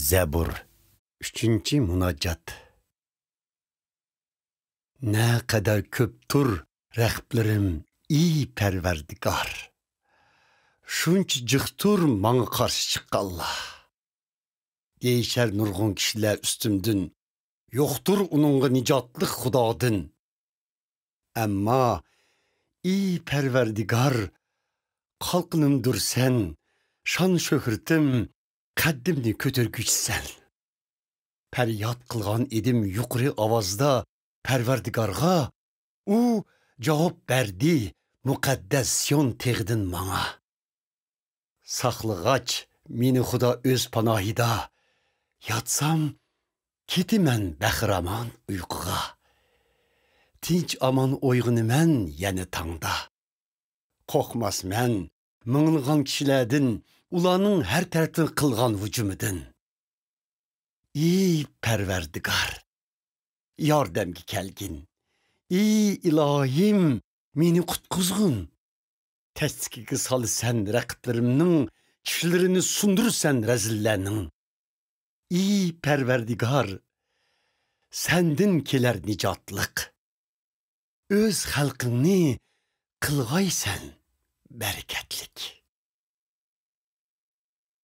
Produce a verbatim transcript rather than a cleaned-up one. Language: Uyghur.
زەبۇر. ئۈچىنچى مۇناجات. نەقەدەر كۆپتۇر رەقىبلىرىم، ئى پەرۋەردىگار! شۇنچە جىقتۇر ماڭا قارشى چىققانلار. دېيىشەر نۇرغۇن كىشىلەر ئۈستۈمدىن، يوقتۇر ئۇنىڭغا نىجاتلىق خۇدادىن. ئەمما، ئى پەرۋەردىگار، قالقىنىمدۇر سەن، شان-شۆھرىتىم، قەددىمنى كۆتۈرگۈچىسەن. پەرياد قىلغان ئىدىم يۇقىرى ئاۋازدا پەرۋەردىگارغا، ئۇ جاۋاب بەردى مۇقەددەس سىيون تېغىدىن ماڭا. ساقلىغاچ مېنى خۇدا ئۆز پاناھىدا، ياتسام، كېتىمەن بەخىرامان ئۇيقۇغا. تىنچ ئامان ئويغىنىمەن يەنە تاڭدا. قورقماسمەن مىڭلىغان كىشىلەردىن، ئۇلارنىڭ ھەر تەرەپتىن قىلغان ھۇجۇمىدىن. ئى پەرۋەردىگار، ياردەمگە كەلگىن. ئى ئىلاھىم، مېنى قۇتقۇزغىن. تەستىكىگە سالىسەن رەقىبلىرىمنىڭ، چىشلىرىنى سۇندۇرىسەن رەزىللەرنىڭ. ئى پەرۋەردىگار، سەندىن كېلەر نىجاتلىق. ئۆز خەلقىڭنى قىلغايسەن بەرىكەتلىك.